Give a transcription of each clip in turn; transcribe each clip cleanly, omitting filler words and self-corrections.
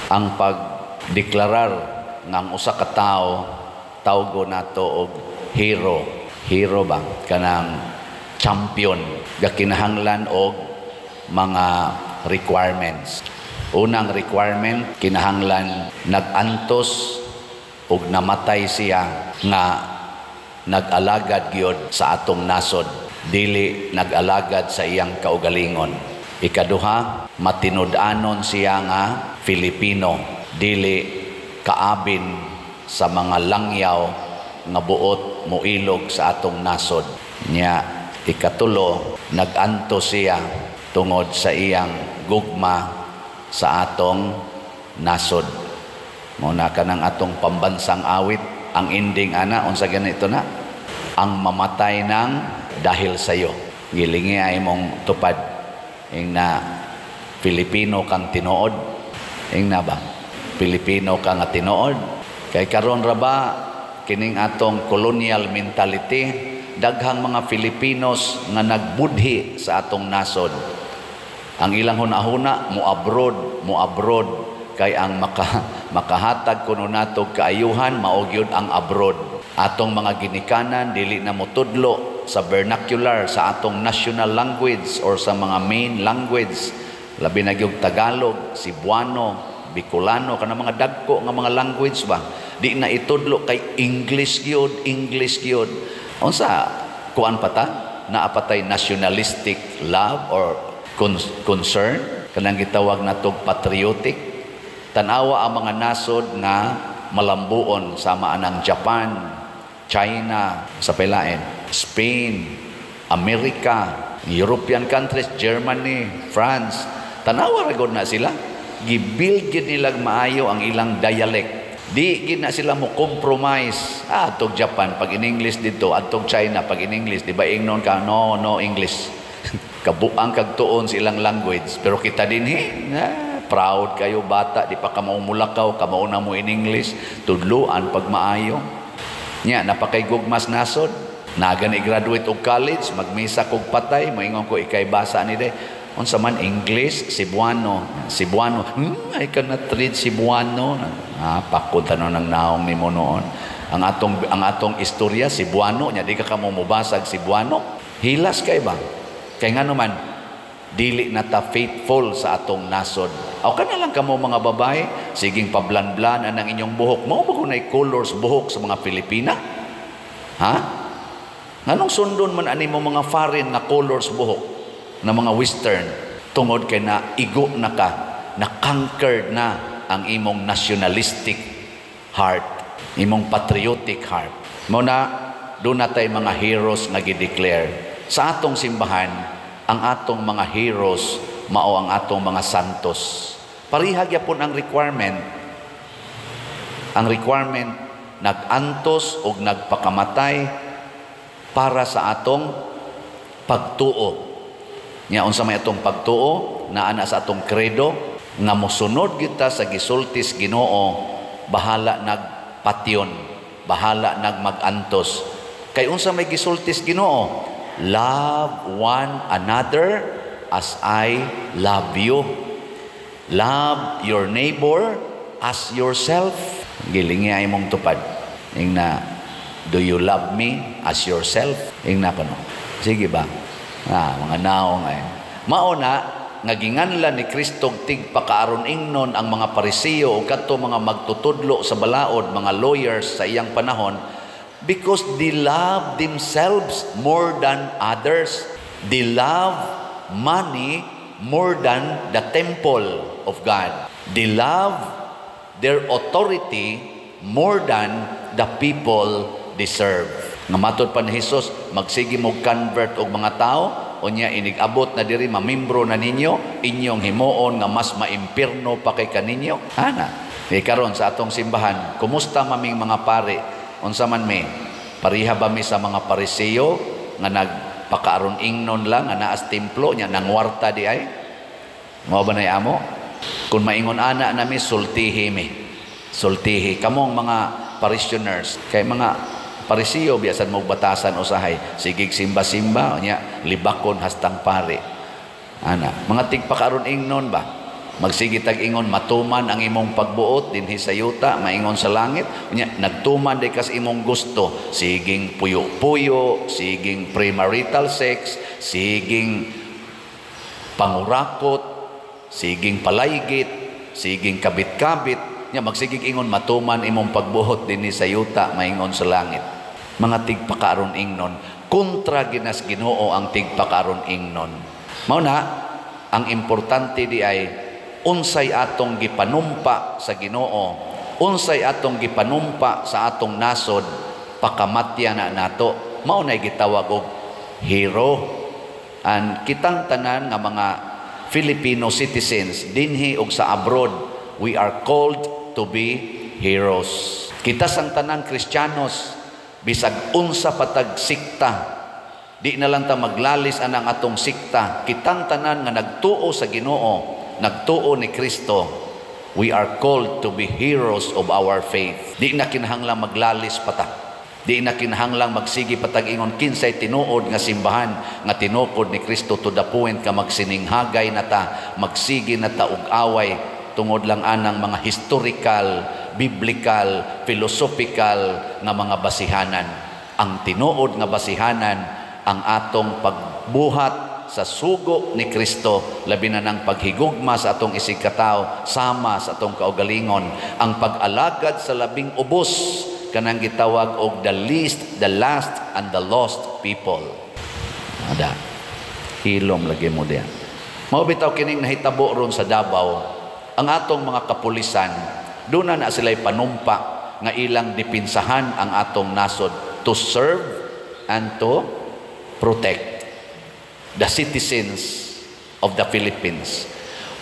Ang pagdeklarar nga ang usa ka tawo tawgo nato og hero. Hero ba? Kanang champion. Gakinahanglan og mga requirements. Unang requirement, kinahanglan nag-antos og namatay siya nga nag-alagad gyud sa atong nasod, dili nag-alagad sa iyang kaugalingon. Ikaduha, matinud-anon siya nga Filipino, dili kaabin sa mga langyaw nga buot moilog sa atong nasod. Nya ikatulo, nag-antos siya tungod sa iyang gugma sa atong nasod. Mao na kanang atong pambansang awit, ang ending ana, unsa ganito na? Ang mamatay ng dahil sa iyo. Gilingi ay mong tupad. Ing na Filipino kang tinuod. Ing na ba? Pilipino ka nga tinuod. Kay karon ra ba kining atong colonial mentality, daghang mga Filipinos nga nagbudhi sa atong nasod. Ang ilang hunahuna mo abroad, mo abroad kay ang makahatag kuno nato kaayuhan mao gyud ang abroad. Atong mga ginikanan dili na motudlo sa vernacular, sa atong national language or sa mga main language, labi na gyud Tagalog, Cebuano, Bicolano, kana mga dagko nga mga language ba, di na itudlo kay English gyud, English gyud. Unsa kuan pa ta? Naa pa tay nationalistic love or concern, kanang gitawag natog patriotic? Tanawa ang mga nasod nga malambuon sama anang Japan, China, sa pelain, Spain, Amerika, European countries, Germany, France. Tanawa ra gud na sila. Gibuild gid nilang maayo ang ilang dialect. Di gid na sila mo compromise. Ah, adtog Japan pag in English dito, adtog China pag in English, di ba ingnon ka, "No, no English"? Kabuang kag tuon sa ilang language. Pero kita dinhi, ah, proud kayo bata, di pa ka maumulakaw, kamao na mo in English, tudluan pag maayo. Nya, naa pa kay gugmas nasod. Naga ni graduate og college, magmisa kog patay, moingon ko, "Ikay basa ni de. Unsa man English, Cebuano, Cebuano. I cannot read Cebuano." Ah, pakod ano ng naong nimo noon. Ang atong istorya Cebuano, nya di ka kamo mobasag Cebuano. Hilas kay ba? Kay ngano man dili na ta faithful sa atong nasod. Aw kana lang kamo mga babae, siging pablan-blan ang inyong buhok. Mao ba kunay colors buhok sa mga Pilipina? Ha? Nganong sundon man ani mo mga foreign nga colors buhok na mga Western? Tungod kay na igo na ka, na conquered na ang imong nationalistic heart, imong patriotic heart. Mao na doon na tay mga heroes nga gi-declare. Sa atong simbahan, ang atong mga heroes mao ang atong mga santos. Pareha gyapon ang requirement. Ang requirement, nag-antos og nagpakamatay para sa atong pagtuo. Nya unsa may atong pagtuo? Naa na sa atong credo nga mosunod kita sa gisultis Ginoo, bahala nagpatyon, bahala nagmagantos. Kay unsa may gisultis Ginoo? "Love one another as I love you. Love your neighbor as yourself." Gilingi ay mong tupad. Ing na, "Do you love me as yourself?" Ing na kuno. Sige ba? Ah, mga naong ay. Mao na nga ginganlan ni Kristo tigpakaaron ingnon ang mga Parisiyo o kadto mga magtutudlo sa balaod, mga lawyers sa iyang panahon, because they love themselves more than others. They love money more than the temple of God. They love their authority more than the people deserve. Nga matod pa ni Jesus, magsige mo convert og mga tao, unya inig-abot na diri, mamimbro na ninyo, inyong himuon nga mas maimpirno pa kay kaninyo. Ana. Kay karon sa atong simbahan, kumusta maming mga pare? Unsa man mi? Pareha ba mi sa mga Parisiyo nga nagpakaaron ingnon lang nga naas templo nya nangwarta di ay? Mao ba nay amo? Kung maingon ana nami, sultihi mi. Sultihi kamong mga parishioners, kay mga Parisiyo biyasan mo batasan usahay, sigig simba-simba, nya libakon hastang pare. Ana, mga tigpakaron ingnon ba? Magsige tag ingon, "Matuman ang imong pagbuot dinhi sa yuta maingon sa langit." Unya nagtuman di kas imong gusto, siging puyo-puyo, siging premarital sex, siging pangurakot, siging palaygit, siging kabit-kabit. Nya magsigig ingon, "Matuman imong pagbuot dinhi sa yuta maingon sa langit." Mga tigpakaaron ingnon, kontra ginas Ginoo ang tigpakaaron ingnon. Mao na ang importante di ay unsay atong gipanumpa sa Ginoo, unsay atong gipanumpa sa atong nasod, pakamatya na nato. Mao nay gitawag og hero. And kitang tanan nga mga Filipino citizens dinhi og sa abroad, we are called to be heroes. Kita sang tanang Kristiyanos, bisag unsa patag sikta, di na lang ta maglalis anang atong sikta. Kitang tanan nga nagtuo sa Ginoo, nagtuo ni Kristo, we are called to be heroes of our faith. Di na kinahanglang maglalis pata. Di na kinahanglang magsige patag ingon kinsay tinuod nga simbahan nga tinukod ni Kristo, to the point ka magsininghagay na ta, magsige na ta og away tungod lang anang mga historical, biblical, philosophical nga mga basihanan. Ang tinuod nga basihanan, ang atong pagbuhat sa sugo ni Kristo, labi na ng paghigugma sa atong isigkatao sama sa atong kaugalingon, ang pag-alagad sa labing ubos, kanang gitawag og the least, the last, and the lost people. Ada hilom lagi mo diya. Mao bitaw kining nahitabo ron sa Davao, ang atong mga kapulisan, doon na na sila'y panumpa nga ilang dipinsahan ang atong nasod, to serve and to protect the citizens of the Philippines.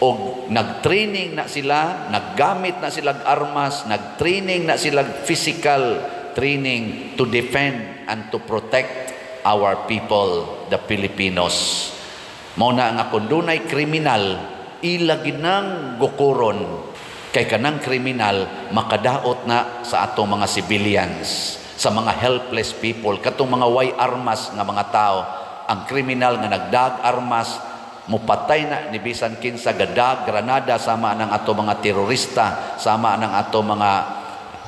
Og nag-training na sila, naggamit na sila armas, nag-training na sila, physical training to defend and to protect our people, the Filipinos. Mao na nga kung dunay kriminal, ila ginang gukuron kay kanang kriminal makadaot na sa atong mga civilians, sa mga helpless people, katong mga way armas nga mga tao. Ang kriminal nga nagdag armas, mupatay na ni bisan kinsa, gadag granada, sama ng ato mga terorista, sama ng ato mga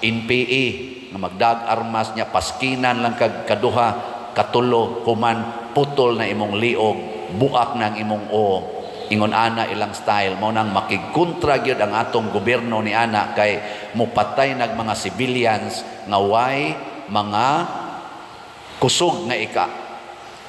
NPA nga magdag armas niya, paskinan lang kag kaduha, katulo, human putol na imong liog, buak na ang imong o. Ingon ana ilang style. Mao nang makigkontra gyud ang atong gobyerno ni ana kay mupatay nag mga civilians nga way mga kusog nga ika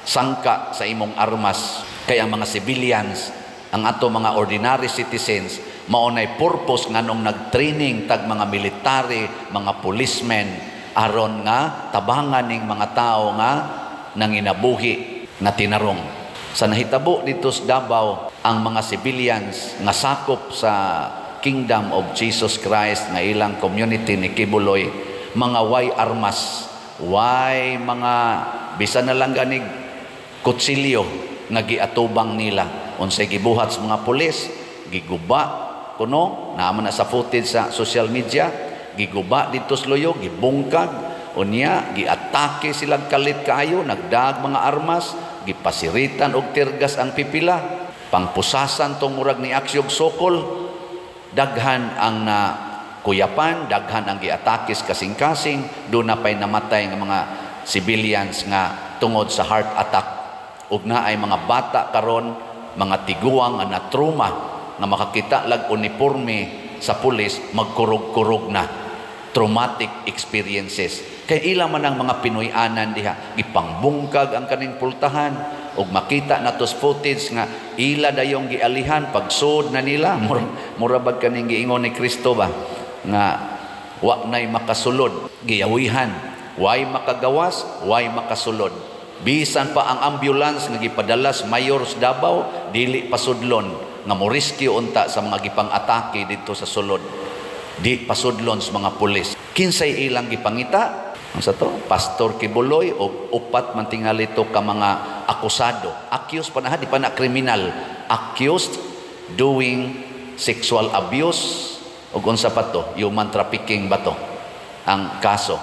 sangka sa imong armas, kay ang mga civilians, ang ato mga ordinary citizens, mao nay purpose nganong nag-training tag mga military, mga policemen, aron nga tabangan ning mga tao nga nanginabuhi nga tinarong. Sa nahitabo dito sa Davao, ang mga civilians nga sakop sa Kingdom of Jesus Christ nga ilang community ni Quiboloy, mga way armas, way mga bisan na lang ganig kutsilyo nga giatubang nila. Unsay gibuhat sa mga pulis? Giguba kuno, naman na sa footage sa social media, giguba dito sa luyo, gibungkag, unya giatake silang kalit kaayo, nagdag mga armas, gipasiritan og teargas ang pipila, pangpusasan tong murag ni aksyog sokol. Daghan ang na kuyapan, daghan ang giatakis kasing-kasing, doon na pa'y namatay nga mga civilians nga tungod sa heart attack. Ug naay mga bata karon, mga tiguang nga na-trauma nga makakita lag uniforme sa pulis, magkurog-kurog na, traumatic experiences. Kay ila man ang mga Pinoy-anan diha, gipangbungkag ang kaning pultahan, ug makita natos footage nga ila dayong gialihan pagsud na nila. Mura, mura bag kaning giingon ni Kristo ba nga wa nay makasulod, giyawihan, way makagawas, way makasulod. Bisan pa ang ambulance nga gipadala sa mayor sa Davao, dili pasudlon nga mo rescue unta sa mga gipang-atake didto sa sulod. Di pasudlon sa mga pulis. Kinsay ilang gipangita? Ang sa to, Pastor Quiboloy og upat man tingali to ka mga akusado. Accused pa na, di pa na kriminal. Accused doing sexual abuse og unsa pa to, human trafficking ba to ang kaso.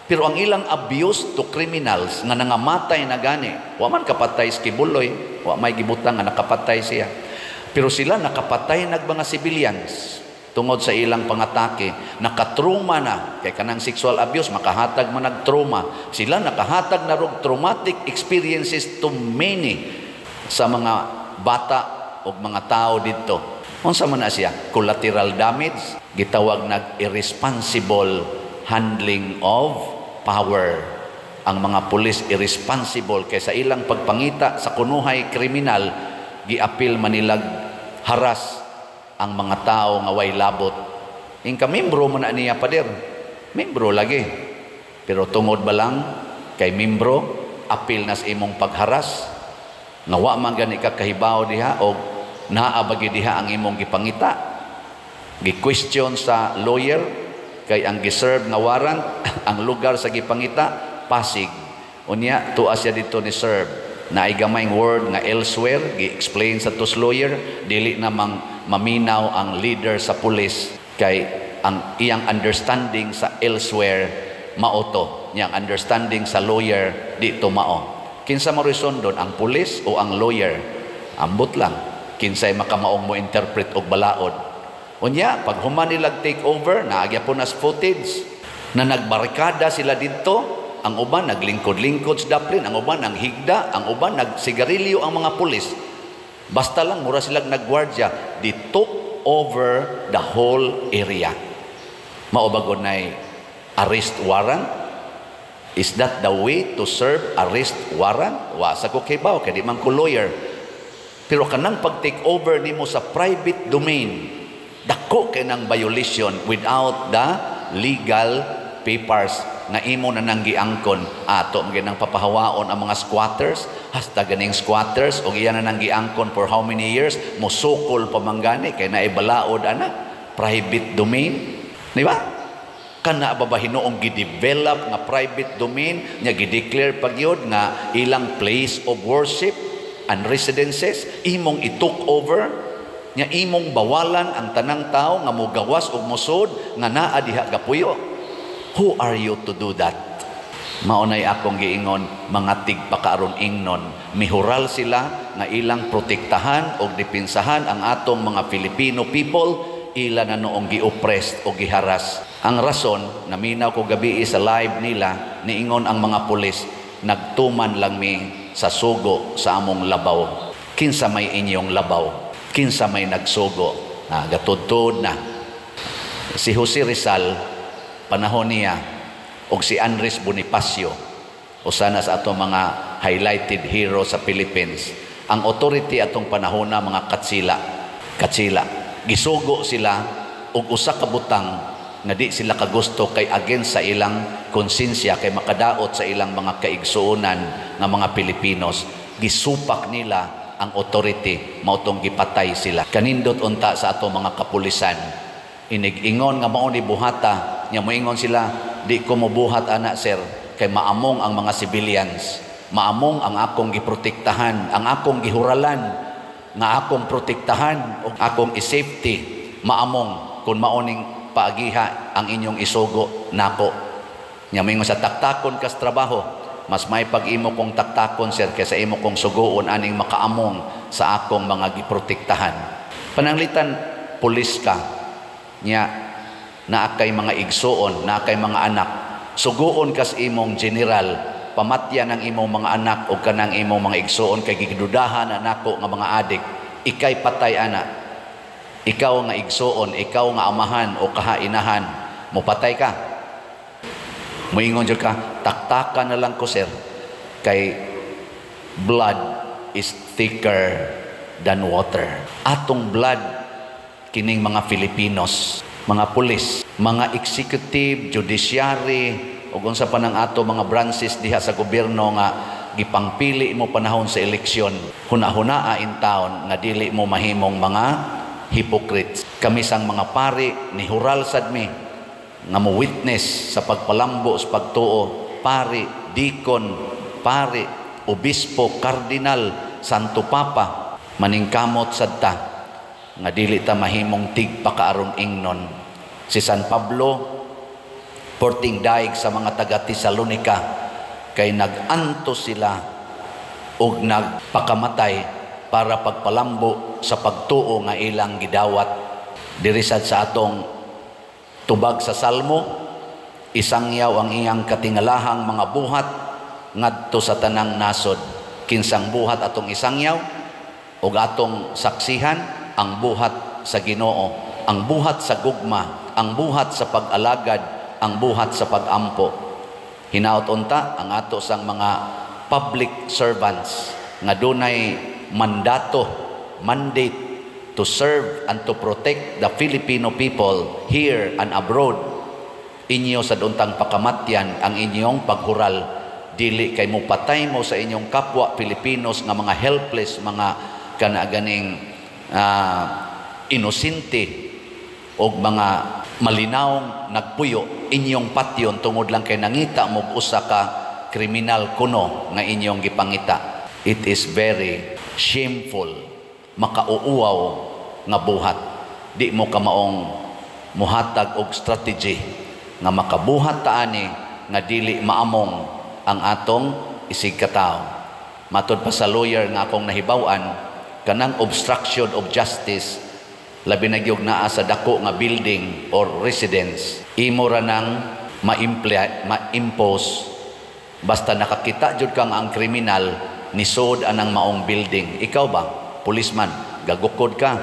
Pero ang ilang abuse to criminals nga nangamatay na gani, wa man kapatay si Quiboloy, wa may gibutang nga nakapatay siya. Pero sila nakapatay nag mga civilians tungod sa ilang pangatake. Nakatruma na kay kanang sexual abuse makahatag man nag trauma. Sila nakahatag na rog traumatic experiences to many sa mga bata o mga tao didto. Unsa man na siya? Collateral damage, gitawag nag irresponsible handling of power. Ang mga pulis, irresponsible kay sa ilang pagpangita sa kunuhay kriminal, giapil manilag haras ang mga tao nga way labot. Ingka membro man na niya, pader. Membro lagi. Pero tungod ba lang kay membro, apil na sa imong pagharas nga wa man gani ka kahibaw diha o naa ba diha ang imong gipangita. Gi-question sa lawyer kay ang giserve nga warrant, ang lugar sa gipangita, Pasig. Unya tuwa siya dito ni serve na ay gamayng word nga "elsewhere". Gi-explain sa tos lawyer, dili namang maminaw ang leader sa pulis kay ang iyang understanding sa "elsewhere" mao to niyang understanding sa lawyer di to mao. Kinsa mo doon, ang pulis o ang lawyer? Ambot lang kinsay makamaong mo interpret og balaod. Unya pag human nilag take over, naagya po nas footage na nagbarikada sila didto. Ang uban naglingkod-lingkod sa daplin, ang uban ang higda, ang uban nagsigarilyo, ang mga pulis. Basta lang mura sila nagwardya. They took over the whole area. Mao ba nay arrest warrant? Is that the way to serve arrest warrant? Wa sa ko kibaw kay di man ko lawyer. Pero kanang pag-take over nimo sa private domain, dako kay nang violation without the legal papers nga imo na nang giangkon. Ato man nang papahawaon ang mga squatters, hasta ganing squatters og iya na nang giangkon for how many years, mosukol pa man gani kay naibalaod ana, private domain, di ba? Kana ba ba hinuong gi-develop nga private domain nya, gi-declare pa gyud nga ilang place of worship and residences, imong i-took over nya, imong bawalan ang tanang tao nga mogawas og mosud nga naa diha gapuyo? Who are you to do that? Mao nay akong giingon, mga tigpakaaron ingnon, mihural sila nga ilang protektahan og depensahan ang atong mga Filipino people, ila na noong gi-oppressed o giharas. Ang rason, naminaw ko gabi sa live nila, niingon ang mga pulis, "Nagtuman lang mi sa sugo sa among labaw." Kinsa may inyong labaw? Kinsa may nagsugo? Ah, gatudtod na. Si Jose Rizal, panahon niya, og si Andres Bonifacio, usa na sa atong mga highlighted hero sa Philippines. Ang authority atong panahon na mga katsila. Katsila. Gisugo sila og usa ka butang nga di sila kagusto kay against sa ilang konsensya, kay makadaot sa ilang mga kaigsuonan nga mga Pilipinos. Gisupak nila ang authority, mao tong gipatay sila. Kanindot unta sa ato mga kapulisan, inig-ingon nga mao ni buhata nya, moingon sila, "Di ko mobuhat ana, sir, kay maamong ang mga civilians, maamong ang akong giprotektahan, ang akong gihuralan nga akong protektahan o akong i-safety, maamong kung maoning paagiha ang inyong isugo nako." Nya moingon sa, "Taktakon kas trabaho, mas may pag-imo kong taktakon, sir, kaysa imo kong suguon aning makaamong sa akong mga giprotektahan." Pananglitan pulis ka nya naa kay mga igsuon, naa kay mga anak, suguon kas imong general, pamatyan ang imong mga anak o kanang imong mga igsuon kay gidudahan na nako nga mga adik. Ikay patay ana. Ikaw nga igsuon, ikaw nga amahan o kahainahan, mopatay ka? Moingon jud ka, "Taktaka na lang ko, sir," kay blood is thicker than water. Atong blood kining mga Filipinos, mga pulis, mga executive, judiciary, ug unsa pa nang ato mga branches diha sa gobyerno nga gipangpili mo panahon sa eleksyon. Huna-hunaa in town nga dili mo mahimong mga hypocrites. Kami sang mga pari, ni hural sad mi nga mo witness sa pagpalambo sa pagtuo, pari, deacon, pari, obispo, kardinal, Santo Papa, maningkamot sad ta nga dili ta mahimong tigpakaaron ingnon. Si San Pablo, porting daig sa mga taga Tesalonika kay nag-antos sila og nagpakamatay. para pagpalambo sa pagtuo nga ilang gidawat. Diri sad sa atong tubag sa Salmo, isangyaw ang iyang katingalahang mga buhat ngadto sa tanang nasod. Kinsang buhat atong isangyaw ug atong saksihan? Ang buhat sa Ginoo, ang buhat sa gugma, ang buhat sa pag-alagad, ang buhat sa pag-ampo. Hinaot unta ang ato sang mga public servants nga dunay mandato, mandate to serve and to protect the Filipino people here and abroad, inyo sad untang pakamatyan ang inyong paghural, dili kay mupatay mo sa inyong kapwa Pilipinos nga mga helpless, mga kana ganing inosente og mga malinawong nagpuyo, inyong patyon tungod lang kay nangita mo usa ka kriminal kuno nga inyong gipangita. It is very shameful, makauuaw nga buhat. Di mo kamaong muhatag og strategy nga makabuhat ta ani nga dili maamong ang atong isig katawo. Matod pa sa lawyer nga akong nahibaw-an, kanang obstruction of justice, labi na gyud naa sa dako nga building or residence, imo ra nang ma-impose basta nakakita jud kang ang kriminal nisod anang maong building. Ikaw ba, policeman, gagukod ka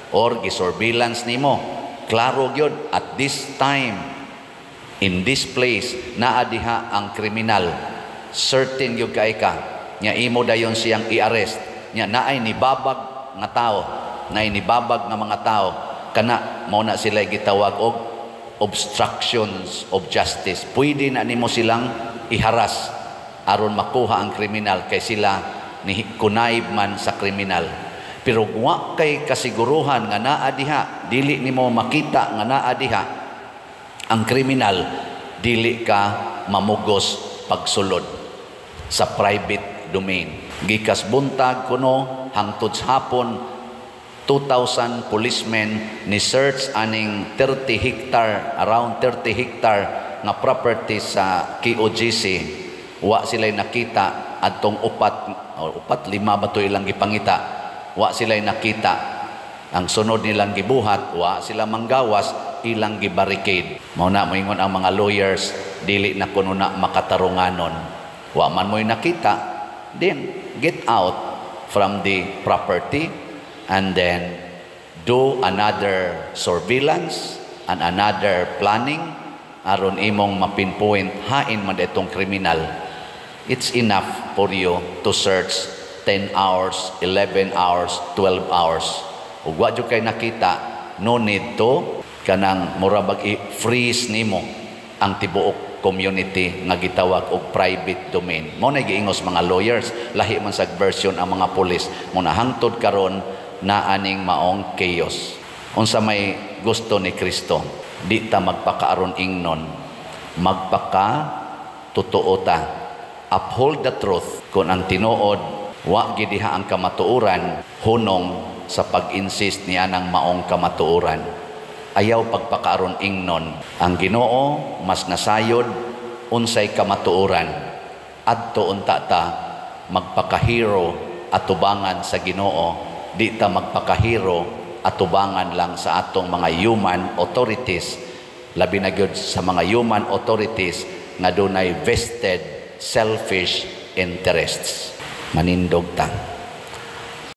or gisurveillance nimo, klaro gyud at this time in this place naa diha ang kriminal, certain gyud kay ka nya imo dayon siyang i-arrest, nya naay nibabag nga tao, naay nibabag nga mga tao, kana mao na sila gitawag og obstructions of justice. Pwede na nimo silang iharas aron makuha ang kriminal kay sila ni connive man sa kriminal. Pero wa kay kasiguruhan nga naa diha, dili nimo makita nga naa diha ang kriminal, dili ka mamugos pagsulod sa private domain. Gikas buntag kuno hangtod sa hapon, 2,000 policemen ni search aning 30 hectare, around 30 hectare nga property sa KOJC. Wa sila nakita adtong upat o upat, lima ba to ilang gipangita. Wa sila nakita. Ang sunod nilang gibuhat, wa sila manggawas, ilang gibarricade. Mao na moingon ang mga lawyers, dili na kuno na makatarunganon. Wa man mo'y nakita, then get out from the property and then do another surveillance and another planning aron imong mapinpoint hain man itong kriminal. It's enough for you to search 10 hours, 11 hours, 12 hours. Ug wa jud kay nakita, no need to kanang mura bag i-freeze nimo ang tibuok community nga gitawag og private domain. Mao na giingos mga lawyers, lahi man sa version ang mga pulis. Mao na hangtod karon na aning maong chaos. Unsa may gusto ni Kristo? Di ta magpakaaron ingnon, magpaka totoo ta. Uphold the truth. Kung ang tinuod wa gidiha ang kamatuoran, hunong sa pag-insist niya ng maong kamatuoran. Ayaw pagpakaaron ingnon. Ang Ginoo mas nasayod unsay kamatuoran. Adto unta ta magpakahero atubangan sa Ginoo, di ta magpakahero atubangan lang sa atong mga human authorities, labi na gyud sa mga human authorities nga dunay vested selfish interests. Manindog ta.